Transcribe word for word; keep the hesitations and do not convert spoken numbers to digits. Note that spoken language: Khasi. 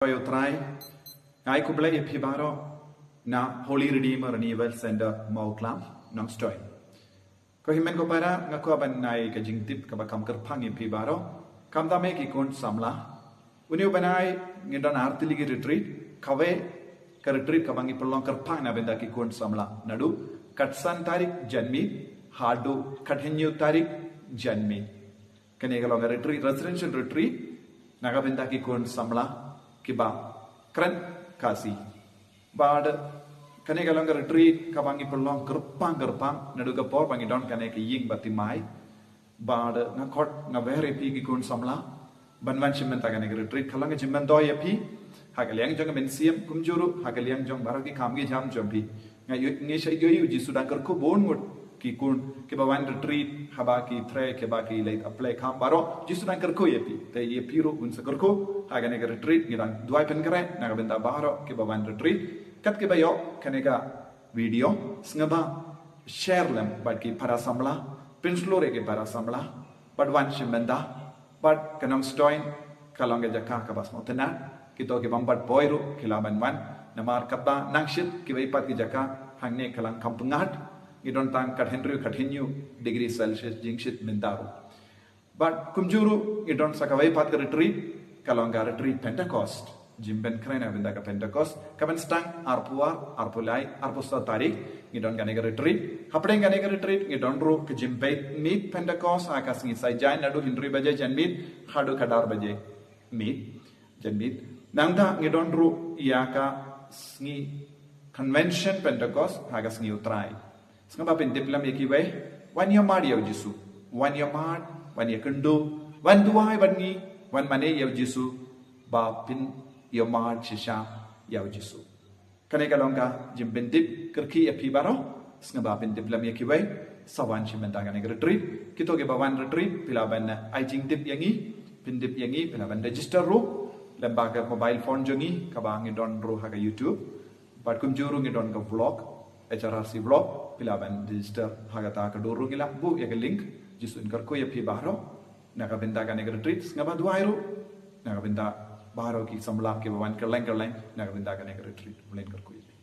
Ïa u Trai, nga ai khublei ïa phi baroh na Holy Redeemer Renewal Center Mawklam, Nongstoiñ. Ko hynmen ko para, nga kwah ban ai ka jingtip kaba kham kyrpang ïa phi baroh. Khamtam ïa ki khun samla. Une u bnai ngi don ar tylli ki retreat, kawei ka retreat kaba ngi pynlong kyrpang na bynta ki khun samla. Naduh khatsan tarik janmiet haduh khathynñiew tarik janmiet. Kane ka long ka retreat, residential retreat, na ka bynta ki khun samla kiba kren Khasi. Bad kane ka long ka retreat kaba ngi pynlong kyrpang kyrpang, naduh ka por ba ngi don kane ka ïing ba thymmai. Bad nga khot, nga wer ïa phi ki khun samla ban wan shim bynta kane ka retreat. Ka long ka jingmyntoi ïa phi ha ka liang jong ka mynsiem, kumjuh ruh ha ka liang jong baroh ki kam ki jam jong phi. Nga ïoh, ngi sa ïohi ïa u Jisu dang kyrkhu bun ngut ki khun kiba wan retreat, haba ki trei, kiba ki leit apply kam baroh, Jisu dang kyrkhu ïa phi. Te ïa phi ruh un sa kyrkhu ha kane ka retreat. Ngi dang duwai pynkhreh na ka bynta baroh kiba wan retreat. Kat kiba ïoh kane ka video, sngewbha share lem bad ki para samla, pynshlur ïa ki para samla bad wan shim bynta. Bad ka Nongstoiñ ka long ka jaka kaba sngewtynnat. Kito ki bym pat poi ruh ki lah ban wan. Namar katba nang shit kiwei pat ki jaka hangne ka long kham pyngngad. Ngi don tang khathynriew, khathynñiew degree Celsius jingshit mynta ruh. Bad kumjuh ruh ngi don sa kawei pat ka retreat, ka long ka retreat Pentecost. Jingpynkhreh na bynta ka Pentecost, kaban sdang arphew ar, arphew lai, arphew saw tarik, ngi don kane ka retreat. Hapdeng kane ka retreat ngi don ruh ka jingpeit miet Pentecost ha ka sngi Saitjaiñ, naduh hynriew baje janmiet haduh khatar baje miet, janmiet. Nangta ngi don ruh ïa ka sngi convention Pentecost ha ka sngi U Trai. Sngewbha pyntip lem ïa kiwei, wan ïa mad ïa u Jisu, wan ïa mad, wan ïa kynduh, wan duwai bad ngi, wan mane ïa u Jisu, ba phin ïa mad shisha ïa u Jisu. Kane ka long ka jingpyntip kyrkieh ïa phi baroh. Sngewbha pyntip lem ïa kiwei, sa wan shim bynta kane ka retreat. Kito kiba wan retreat, phi lah ban ai jingtip ïa ngi, pyntip ïa ngi, phi lah ban register ruh lem bad ka mobile phone jong ngi, kaba ngi don ruh ha ka YouTube. Bad kumjuh ruh ngi don ka vlog, H R R C vlog, phi lah ban register ha kata ka dur ruh, ngi lah buh ïa ka link. Jisu un kyrkhu ïa phi baroh na ka bynta kane ka retreat. Sngewbha duwai ruh na ka bynta baroh ki samla kiba wan kylleng kylleng na ka bynta kane ka retreat. Blei un kyrkhu ïa phi.